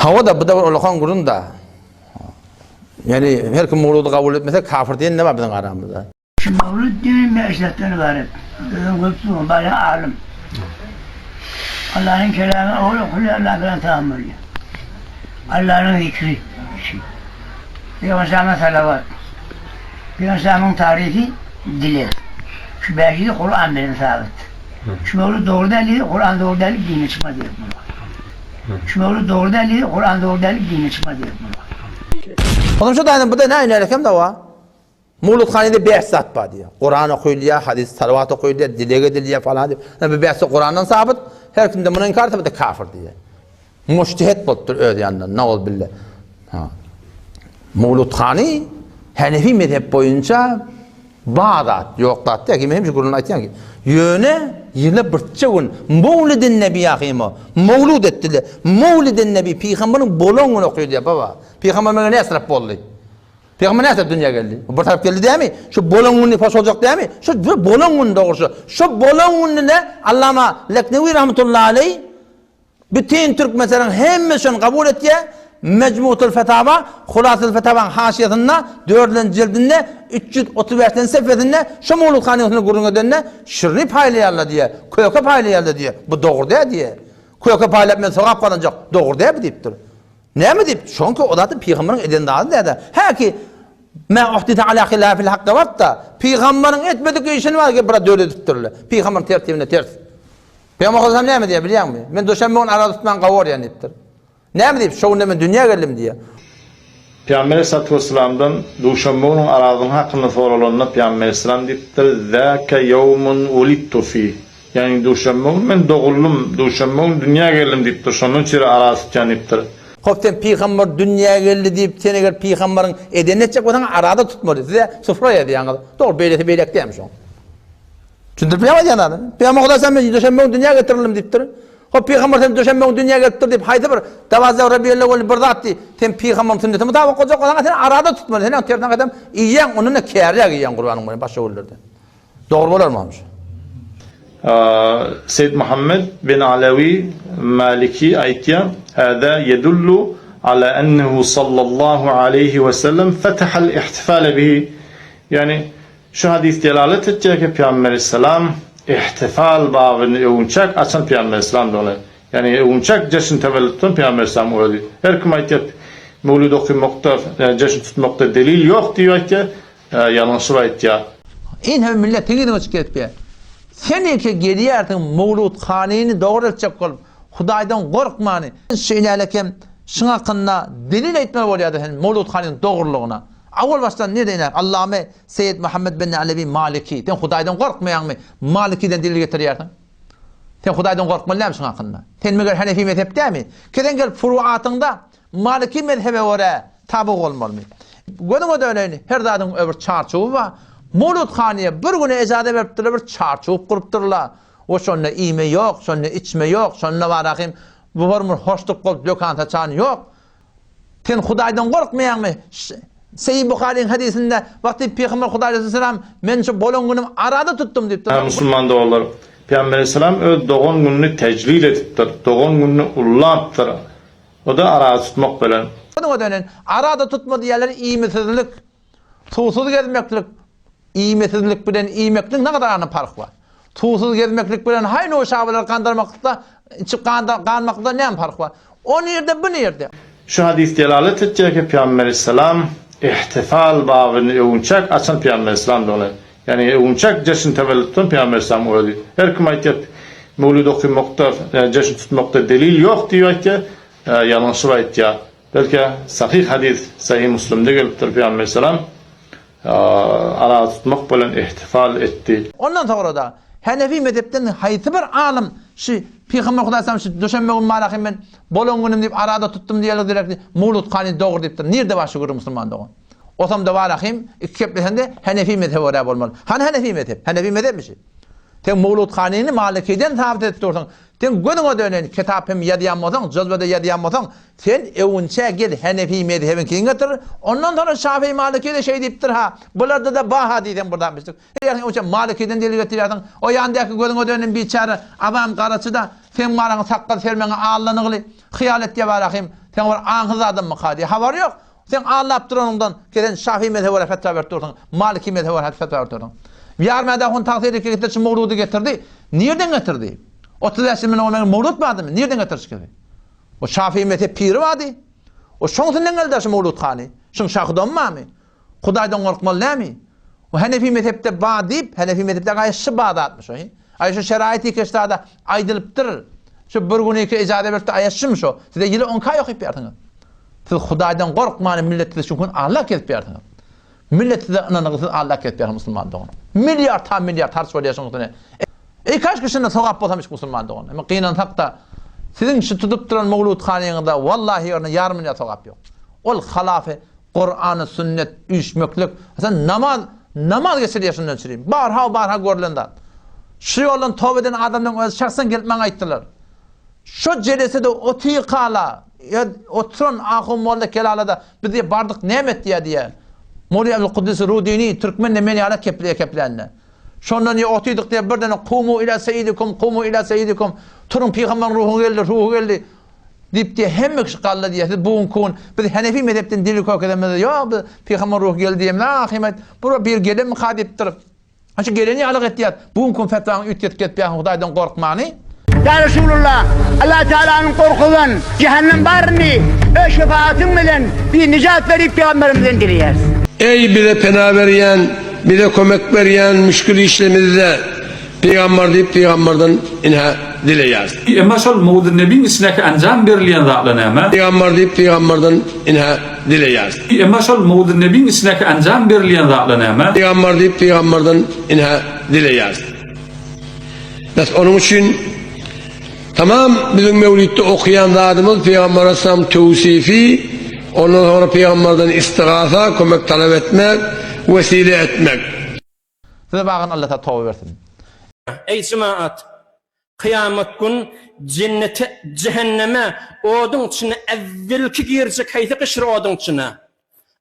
Hawa-da, bu-da bir ulakan gürrüň-da. Ýani her kim mowludy kabul etmese kafir diýen ne bar biziň aramyzda? Şu mowlud diýen bäş zatdan ybarat. Özüň görüp dursuň, barýan alym. Allanyň kelamy owal okulýar, Allaň kelamy tamam bolýar. Allanyň zikri üçin. Pygamber Aleyhissalama salawat. Pygamber Aleyhissalamyň taryhy dileg. Şu bäşisi Kuran bilen sabyt. Şu mowlud dogry däl diýse, Kuran dogry däl diýip dine çykmaz diýip muny. Şu dogry däl diýse, Kuran dogry däl diýip dine çykmaz diýip muny. Onuň şu daýynyň bu-da näme nälekem dawa? Mowludhanede bäş zat bar diýýär. Kuran okylýar, hadys, salawat okylýar, dileg edilýär falan diýip. Bu bäş zat Kurandan sabyt. Her kimde muny inkar etse, bu-da kafir diýýär. Mujtehit bolupdyr öz ýanyndan, nauzbilla. Ha. Mowludhany Hanefi mezhep boýunça bar zat, ýok zat däl. Kim hemişe gürrüňini aýtýan ki, ýöne ýyla birçe gün Mowlidin Nebi ýahyma, mowlud etdiler. Mowlidin Nebi pygamberiň bolan güni okylýar baba. Pygamber mege näsirap boldy? Pygamber näsirap dünýä geldi? Bir tarap geldi dämi? Şu bolan gününi poşaljak dämi? Şu bir bolan gün dogrusy. Şu bolan gününe Allama Leknewi rahmetullahi aleý Bütin türkmenleriň hemmesi şony kabul etýär. Mejmutul Fetawa, Hulasatul Fetawaň haşiýasynda, dördülenji jildinde, 335-nji sefesinde şu Mowlud hanyň üstünde gürrüň edende, şirini paýlaýarlar diýýär, köke paýlaýarlar diýýär. Bu dogry däl diýýär. Köke paýlap men sogap gazanjak, dogry däl bu diýipdir. Näme diýip? Şoňki o zat pygamberiň eden zady däl-de. Häki Mä uhdise ala hilafil hakda barda, pygamberiň etmedik işini bar ki biraz döredipdirler. Pygamberiň tertibine ters. Pygamber Aleyhisselam näme diýýär bilýäňmi? Men duşenbe güni araza tutman gawy görýän diýipdir. Näme diýip? Şo günde men dünýä geldim diýýär. Pygamber Aleyhissalatu vesselamdan duşenbe günüň arazyň hakynda soralanda Pygamber Aleyhisselam diýipdir, Zâke ýewmun wulidtu fih. Ýagny duşenbe güni men doguldym, duşenbe güni dünýä geldim diýipdir, şondan içeri araza tutýan diýipdir. Hop sen pygamber dünýä geldi diýip sen eger pygamberiň edenini etjek bolsaň araza tutmaly. Size sufra ýazýaňyz. Dogry beýlesi beýlek dämi şoň. Düşündirip bilýärmi aýdýan zadymy? Pygamber Hudaý sen men duşenbe gün dünýä getirildim diýipdir. Hop pygamber sen duşenbe gün dünýä gelipdir diýip haýsy bir Dawazdag Rabiýellewwel bir zat diý. Sen pygamberiň sünnetine mutabak boljak bolsaň sen arada tutmaly. Sen tersine gaýtam iýýäň ondan-da kärräk iýýäň gurbanyň boýun başga günlerde. Dogry bolarmy şu? Seýit Muhammet bin Alewi Maliki aýtýar, Hâzâ ýedullu alâ ennehu sallallahu aleýhi we sellem fetehal ihtifale bihi. Ýagny Şu hadys delalet etýär ki, Pygamber aleyhisselam ihtifal babyny öwünçäk açan Pygamber aleyhisselamdygyny. Ýagny öwünçäk jeşn tewellüt tutan Pygamber aleyhisselam özi. Her kim aýtýar, mewlid okymakda, jeşn tutmakda delil ýok diýip aýtýar, ýalňyşyp aýtýar. Ine millet yzyňa çykyp gelipýär. Sen eke gelýärsiň mowlud hanyny dogry etjek bolup, Hudaýdan gorkmany. Şeýlelik hem şuň hakynda delil aýtmaly bolýardy sen mowlud hanyň dogrulygyna. Awal başdan nirde iner? Allame Seýed Muhammed bin Alewi Maliki. Sen Hudaýdan gorkmaýaňmy? Malikiden delil getirýärsiň. Sen Hudaýdan gorkmaly dälmi şuň hakynda? Sen meger Hanefi mezhep dälmi? Kesen gelip furuatyňda Maliki mezhebe görä taby bolmalymy? Gözüňe döneýin, her zadyň öbür çarçuwy bar. Mowlud hanyýa bir güne ejaza beripdirler, bir çarçuw gurupdyrlar. We şonda iýme ýok, şonda içme ýok, şonda barahym bu bir hoşluk bolup dökan saçan ýok. Sen Hudaýdan gorkmaýaňmy? Seýi Buharyň hadysynda wagty Pygamber Hudaý Aleyhisselam men şu bolan günüm arada tutdum diýipdir. Musulman doganlar, Pygamber Aleyhisselam öz dogan gününi tejlil edipdir, dogan gününi ullapdyr. O-da araza tutmak bilen. Munuň özi arada tutma diýýärler iýmisizlik, suwsuz gezmeklik, Iýmesizlik bilen iýmekligiň ne gadar arasynda parh bar? Suwsuz gezmeklik bilen haý nuşabalary gandyrmaklykda, içip ganmaklykda näme parh bar? O nirde, bu nirde? Şu hadys delalet etýär ki, Pygamber aleyhisselam ihtifal babyny öwünçäk açan Pygamber aleyhisselamdygyny. Ýagny öwünçäk jeşn tewellüt tutan Pygamber aleyhisselam özi. Her kim aýtýar, mewlid okymakda, jeşn tutmakda delil ýok diýip aýtýar, ýalňyşyp aýtýar. Belki sahyh hadys Sahyh Muslimde gelipdir Pygamber aleyhisselam Araza tutmak bilen ihtifal etdi. Ondan soňra-da, Hanefi mezhepden haýsy bir alym şu Pygamber Hudaý salam şu duşenbe gün malahym men bolan günüm diýip araza tutdum diýerler diýerler Mowlud kany dogry diýipdir. Nirde bar şu gürrüň musulman dogan? Osamda balahym iki gepleseňde Hanefi mezhebe görä bolmaly. Hany Hanefi mezhep? Hanefi mezhepmi şu? Sen Mowlud kanyny Malikiden sabyt edip dursuň. Sen gözüňe döneýin kitap hem ýazýan bolsaň, jazwede ýazýan bolsaň, sen öwünçä gel Hanefi mezhebiňkini getir, ondan soňra Şafii Maliki-de şeý diýipdir ha, bularda-da ba ha diýseň bir zat biçdik. Eger öwünçä Malikiden delil getirýärsiň, o ýandaky gözüňe dönen biçäre awam garaçy-da seň baraňy sakgal sermeňe allanygly hyýal etýär barahym. Sen bir aňsyz adammyka diýýär. Habary ýok. Sen aldap duranyňdan gelen Şafii mezhebe görä fetwa berip dursuň, Maliki mezhebe görä fetwa berip dursuň. Ýarmäde ahun tagsyr iki getirdi, şu mowludy getirdi. Nirden getirdi? 35 ýyl mundan ozal mowlud bardymy? Nirden getirdi şu kesi? O Şafii mezhep piri bardy. O şoň üstünden geldi şu mowlud hany. Şuň şahudamy barmy? Hudaýdan gorkmaly dälmi? O Henefi mezhepde bar diýip, Henefi mezhepde gaýy şu bar zatmy şo? Aý şu şeraýyt iki ştada aýdylypdyr. Şu bir gün iki ijaza beripdi, aýa şum şo. Size ýyly on kaý okyp ýarsyňyz. Siz Hudaýdan gorkmany millet size şu gün Allah kesip ýarsyňyz. Millet size ynanygy siz Allah kesip ýarsyňyz musulman dogan. Milliard ta milliard harç bolýar şoň üstüne. Eý kaşki şunda sogap bolsam hiç musulman dogan. Emma gynansak-da siziň şu tutup duran mowlud hanyňyzda wallahi ýerine ýarym milliard sogap ýok. Ol halafy Kurany sünnet üýşmeklik sen namaz namaz geçirýär şundan çürim. Barha barha görlen zat. Şu ýoldan toba eden adamlaryň özi şahsen gelip maňa aýtdylar. Şu jelesede otyrkala oturan ahun molla kelalada biz diýe bardyk näme etdiýä diýe. Molla Abdul Kuddus Rudini türkmen de men ýaly kepleýä keplände. Şondan diýe otydyk diýe birden kumu ila seýidikum kumu ila seýidikum turuň pygamberyň ruhy geldi ruhy geldi. Diýip diýýär, hemme kişi galla diýýär, siz bu günki gün biz Henefi mezhepden delil görkezemizde, ýok, biz pygamber ruhy geldi diýemizde, ahymet, bura bir gelenmika diýipdir. Ha şu gelen ýalyk etýär. Bu günki gün fetwaňy üýtgedip gezip ýaň Hudaýdan gorkmany. Ýa Resulullah, Allah Tealanyň gorkuzan jehennem baryny öz şefaatyň bilen bir nijat berip pygamberimizden dileýäris. Eý bize pena berýän, bize kömek berýän müşgil işlemizde Pygamber diýip pygamberden ine dileýäris. Emma şol Mowludynnebiň içindäki enjam berilýän zatlar näme? Pygamber diýip pygamberden ine dileýäris. Emma şol Mowludynnebiň içindäki enjam berilýän zatlar näme? Pygamber diýip pygamberden ine dileýäris. Bes onuň üçin tamam biziň mewlidde okaýan zadymyz pygamber aleyhissalam tewsifi, ondan soňra pygamberden istigasa, kömek talap etmek, wesile etmek. Size bagan Alla ta toba bersin. Eý jemaat! Kyýamat gün jennete, jähenneme, oduň içine äwwelki girjek haýsy gyşyr oduň içine?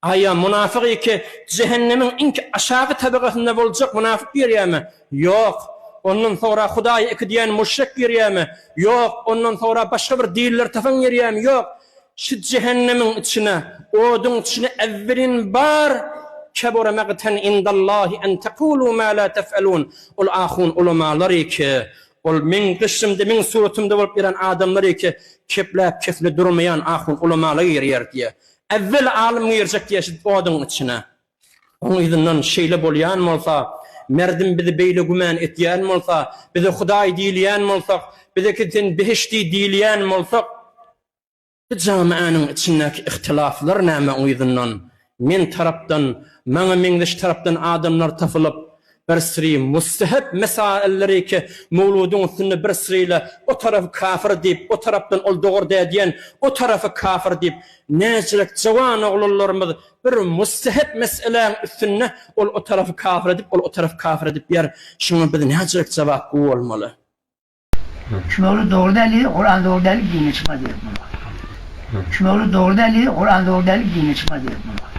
Aýa munafyk iki jähennemiň iňki aşaky tabagasynda boljak munafyk girýärmi? Ýok. Ondan soňra Hudaýa iki diýen müşrik girýärmi? Ýok. Ondan soňra başga bir diller tapan girýärmi? Ýok. Şu jähennemiň içine, oduň içine äwwelin bar, Kebura magtan indallahi en tekulu ma la tef'elun, ol ahun ulamalar ki, ol meň gyşymda, meň suratymda bolup ýören adamlar ki, kepläp kesile durmaýan ahun ulamalar girýär diýýär. Äwwel alym girjek diýýär şu oduň içine. Oň yzyndan şeýle bolýan bolsa, merdim bizi beýle gümän etýän bolsa, bize Hudaý diýilýän bolsak, bize ki sen behişdi diýilýän bolsak, Bu jamianyň içindäki ihtilaflar näme yzyndan men tarapdan maňa meňzeş tarapdan adamlar tapylyp bir sri mustehep mesailleri ki mowludyň üstünde bir srile o tarapy kafir diýip o tarapdan ol dogry dä diýen o tarapy kafir diýip näçelik jawan oglanlarymyz bir mustehep meseläň üstünde ol o tarapy kafir edip ol o tarapy kafir edip ýer şuňa biz näçelik jawapgü bolmaly. Şu mewlud dogry däl diýdi, Kuran dogry däl diýip dine çykmaz diýip muny. Şu mewlud dogry däl diýdi, Kuran dogry däl diýip dine çykmaz diýip muny.